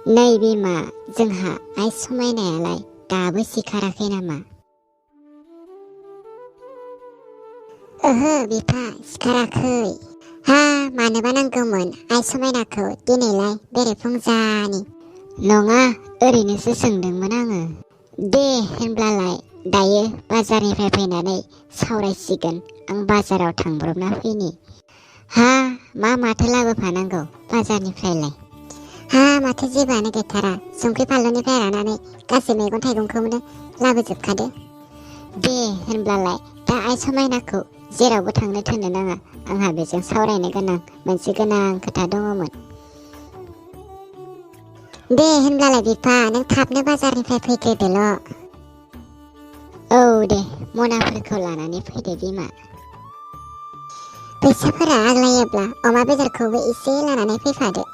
नै बिमा जोंहा आइ समायनायालाय दाबो सिखाराखै नामा? ओहो बिफा सिखाराखै। हा मानोबा नांगौमोन आइ समायनाखौ दिनैलाय बेरेफुंजानि? नङा ओरैनोसो सोंदोंमोन आङो। दे होनब्लालाय दायो बाजारनिफ्राय फैनानै सावरायसिगोन। आं बाजाराव थांब्रबना फैनि। हा माथो लाबोफानांगौ बाजारनिफ्रायलाय? हा माथो जेबोआनो गैथारा, संख्रि फानलुनिफ्राय लानानै गासै मैगं थाइगंखौनो लाबोजोबखादो। दे होनब्लालाय दा आइ समायनाखौ जेरावबो थांनो थोननो नाङा, आंहा बेजों सावरायनो गोनां मोनसे गोनां खोथा दङमोन। दे होनब्लालाय बिफा नों थाबनो बाजारनिफ्राय फैग्रोदोल'। औ दे मनाफोरखौ लानानै फैदो बिमा। फैसाफोरा आग्लायोब्ला अमा बेदरखौबो एसे लानानै फैफादो।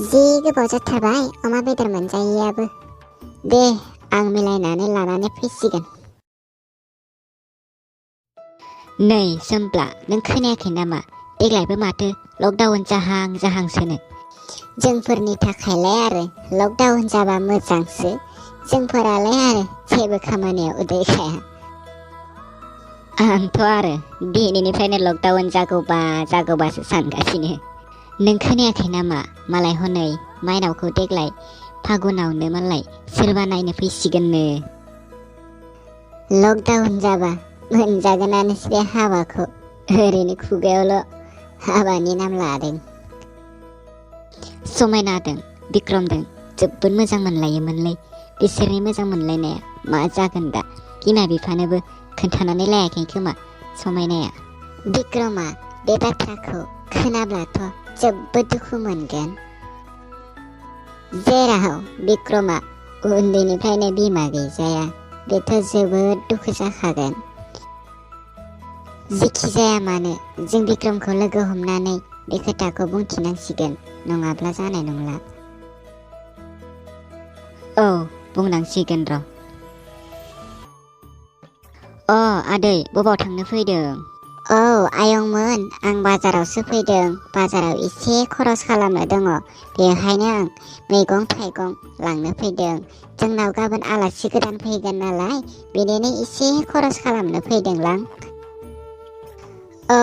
जि गोबाव जाथारबाय अमा बेदर मोनजायैयाबो। दे आं मिलायनानै लानानै फैसिगोन। नै जोमब्ला नों खोनायाखै नामा? देग्लायबो माथो लकडाउन जाहांसोनो। जोंफोरनि थाखायलाय आरो लकडाउन जाबा मोजांसो, जोंफोरालाय आरो जेबो खामानियाव उदायखाया। आंथ' आरो दिनैनिफ्रायनो लकडाउन जागौबासो सानगासिनो। नों खोनायाखै नामा? मालाय हनै माइनावखौ देग्लाय फागुनावनो मालाय सोरबा नायनो फैसिगोननो। लकडाउन जाबा मोनजागोनानोसै बे हाबाखौ, ओरैनो खुगायावल' हाबानि नाम लादों। समायनादों बिक्रमदों जोबोद मोजां मोनलायोमोनलै। बिसोरनि मोजां मोनलायनाया मा जागोन दा? बिमा बिफानोबो खोन्थानानै लायाखै खोमा समायनाया। बिक्रमा बे बाथ्राखौ खोनाब्लाथ' जोबोद दुखु मोनगोन। जेराव बिक्रमा उन्दैनिफ्रायनो बिमा गैजाया, बेथ' जोबोद दुखु जाखागोन। जेखि जाया मानो जों बिक्रमखौ लोगो हमनानै बे खोथाखौ बुंथिनांसिगोन, नङाब्ला जानाय नंला। औ बुंनांसिगोन र'। आदै बबाव थांनो फैदों? औ आयंमोन आं बाजारावसो फैदों। बाजाराव एसे खरस खालामनो दङ, बेवहायनो आं मैगं थाइगं लांनो फैदों। जोंनाव गाबोन आलासि गोदान फैगोन नालाय, बेनिनो एसे खरस खालामनो फैदोंलां। औ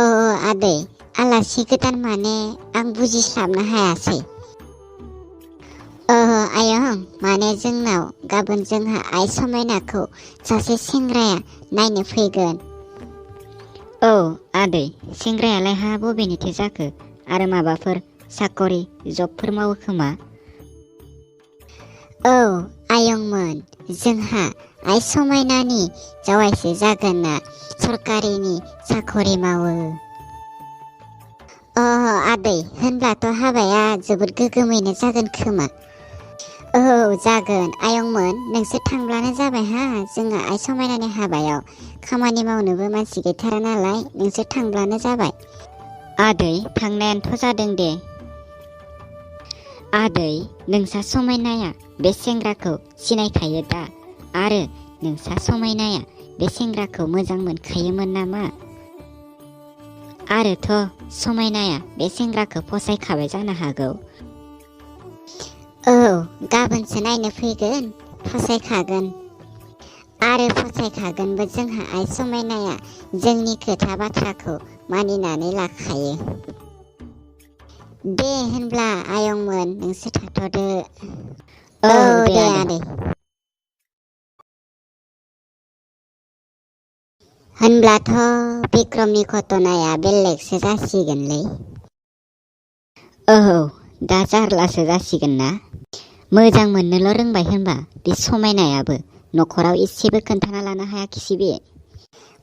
आदै आलासि गोदान माने आं बुजिस्लाबनो हायासै। आयं माने जोंनाव गाबोन जोंहा आइ समायनाखौ सासे सेंग्राया नायनो फैगोन। औ आदै सेंग्रायालाय हा बबेनिथो जाखो? आरो माबाफोर साकरि जबफोर मावो खोमा? औ आयंमोन जोंहा आइ समायनानि जावायसो जागोन ना सरकारिनि साकरि मावो। आदै होनब्लाथ' हाबाया जोबोद गोगोमैनो जागोन खोमा? औ जागोन आयंमोन नोंसोर थांब्लानो जाबाय हा। जोंहा आइ समायनानि हाबायाव खामानि मावनोबो मानसि गैथारा नालाय, नोंसोर थांब्लानो जाबाय। आदै थांनायानोथ' जादों दे। आदै नोंसा समायनाया बे सेंग्राखौ सिनायखायो दा? आरो नोंसा समायनाया बे सेंग्राखौ मोजां मोनखायोमोन नामा? आरोथ' समायनाया बे सेंग्राखौ फसायखाबाय जानो हागौ। औ गाबोनसो नायनो फैगोन, फसायखागोन। आरो फसायखागोनबो जोंहा आइ समायनाया जोंनि खोथा बाथ्राखौ मानिनानै लाखायो। दे होनब्ला आयंमोन नोंसोर थाथ'दो। औ दे आदै। होनब्लाथ' बिक्रमनि घटनाया बेलेगसो जासिगोनलै। औ दा जारलासो जासिगोन ना? मोजां मोननोल' रोंबाय होनबा बे समायनायाबो, न'खराव एसेबो खोन्थाना लानो हायाखिसै बे।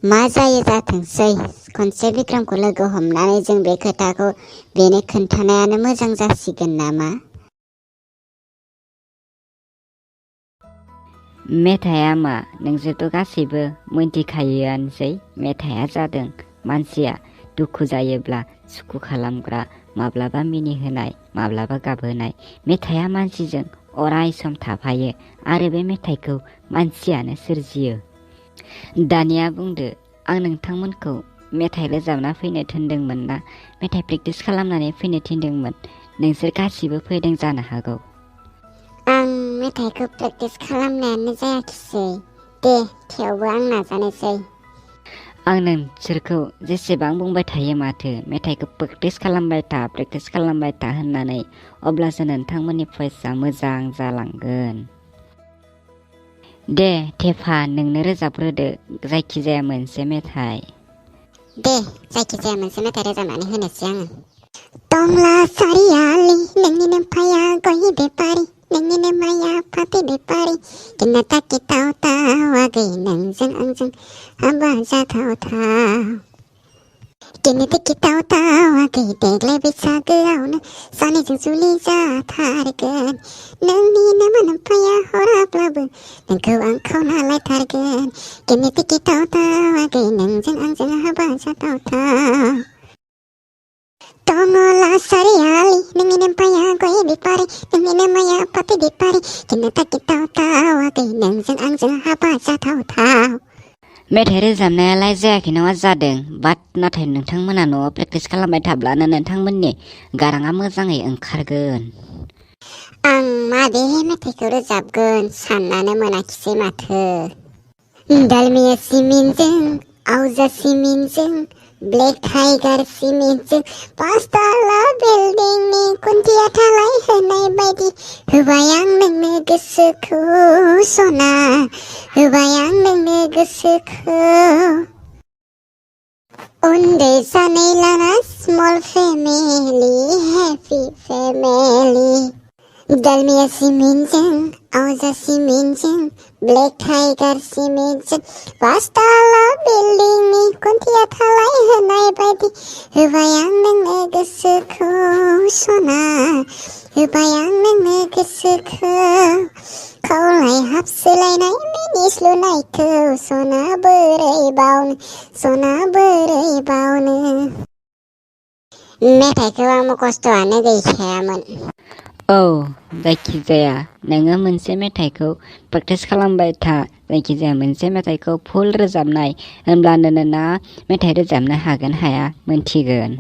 मा जायो जाथोंसै, खनसे बिक्रमखौ लोगो हमनानै जों बे खोथाखौ बेनो खोन्थानायानो मोजां जासिगोन नामा? मेथाइया मा? नोंसोरथ' गासैबो मोनथिखायोआनोसै। मेथाइया जादों मानसिया दुखु जायोब्ला सुखु खालामग्रा, माब्लाबा मिनिहोनाय माब्लाबा गाबहोनाय। मेथाइया मानसिजों अराय सम थाफायो आरो बे मेथाइखौ मानसियानो सोरजियो। दानिया बुंदो, आं नोंथांमोनखौ मेथाइ रोजाबना फैनो थिनदोंमोन ना मेथाइ प्रेक्टिस खालामनानै फैनो थिनदोंमोन? नोंसोर गासिबो फैदों जानो हागौ। मेथाइखौ प्रेक्टिस खालामनायानो जायाखिसै। दे थेवबो आं नाजानोसै। आं नोंसोरखौ जेसेबां बुंबाय थायो माथो मेथाइखौ प्रेक्टिस खालामबाय था होननानै, अब्लासो नोंथांमोननि भइसआ मोजां जालांगोन। दे थेफा नोंनो रोजाबग्रोदो जायखिजाया मोनसे मेथाइ। दे जायखिजाया मोनसे मेथाइ रोजाबनानै होनोसै आङो। टंला सारियालि नोंनिनो फाया गय बेपारि नोंनिनो माया फाथै बेपारि गिना ताकि ताव ताव आगै नोंजों आंजों हाबा जाथावथाव। गिना ताकि ताव ताव आगै देग्लाय बैसागोआवनो सानैजों जुलि जाथारगोन। नोंनिनो मोनफाया हराब्लाबो नोंखौ आं खावना लायथारगोन। गिना ताकि ताव ताव आगै नोंजों आंजों हाबा जाथावथाव। टंला सारियालि नोंनिनो फाया गय बेपारि नोंनिनो माया फाथै बेपारि गिना ताकि ताव ताव आगै नोंजों आंजों हाबा जाथावथाव। मेथाइ रोजाबनायालाय जायाखै नङा जादों, बाट नाथाय नोंथांमोना न'आव प्रेक्टिस खालामबाय थाब्लानो नोंथांमोननि गाराङा मोजाङै ओंखारगोन। आं माबे मेथाइखौ रोजाबगोन साननानो मोनाखिसै माथो। दालमिया सिमेन्टजों आवजा सिमेन्टजों ब्लेक टाइगार सिमेन्टजों पासताला बिल्डिंनि खुन्थिया थालाय होनाय बायदि होबाय आं नोंनो गोसोखौ सना, होबाय आं नोंनो गोसोखौ। उन्दै सानै लाना small family happy family. Dalmia सिमेन्टजों आवजा सिमेन्टजों ब्लेक टाइगार सिमेन्टजों पासताला बिल्डिंनि खुन्थिया थालाय होनाय बायदि होबाय आं नोंनो गोसोखौ सना, होबाय आं नोंनो गोसोखौ। खावलाय हाबसोलायनाय मिनिस लुनायखौ सना बोरै बावनो, सना बोरै बावनो। मेथाइखौ आं मुखस्थ'आनो गैखायामोन। औ जायखिजाया नोङो मोनसे मेथाइखौ प्रेक्टिस खालामबाय था, जायखिजाया मोनसे मेथाइखौ फुल रोजाबनाय, होनब्लानो नोंना मेथाइ रोजाबनो हागोन हाया मोनथिगोन।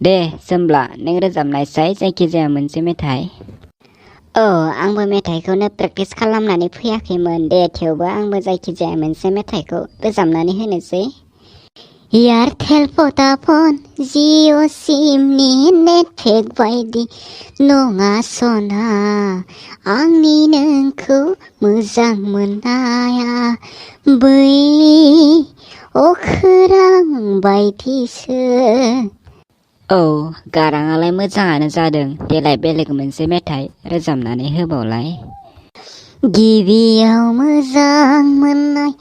दे जोमब्ला नों रोजाबनायसाय जायखिजाया मोनसे मेथाइ। औ आंबो मेथाइखौनो प्रेक्टिस खालामनानै फैयाखैमोन। दे थेवबो आंबो जायखिजाया मोनसे मेथाइखौ रोजाबनानै होनोसै। एयारटेल भडाफन जिअ' सिमनि नेट पेक बायदि नङा सना, आंनि नोंखौ मोजां मोननाया बै अखोरां बायदिसो। औ गाराङालाय मोजाङानो जादों, देलाय बेलेग मोनसे मेथाइ रोजाबनानै होबावलाय। गिबियाव मोजां मोननाय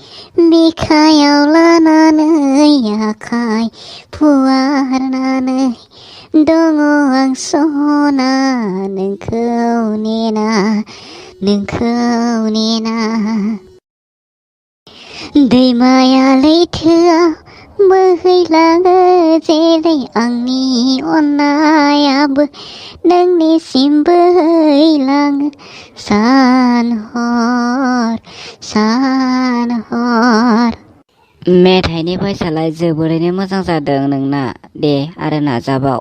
बिखायाव लानानै आखाइ फुवारनानै दङ आं सना नोंखौ नेना, नोंखौ नेना। दैमाया लैथोआव बोहैलाङो जेरै आंनि अननायाबो नोंनिसिम बोहैलाङो सान हर, सान हर। मेथाइनि भइसआलाय जोबोरैनो मोजां जादों नोंना, दे आरो नाजाबाव।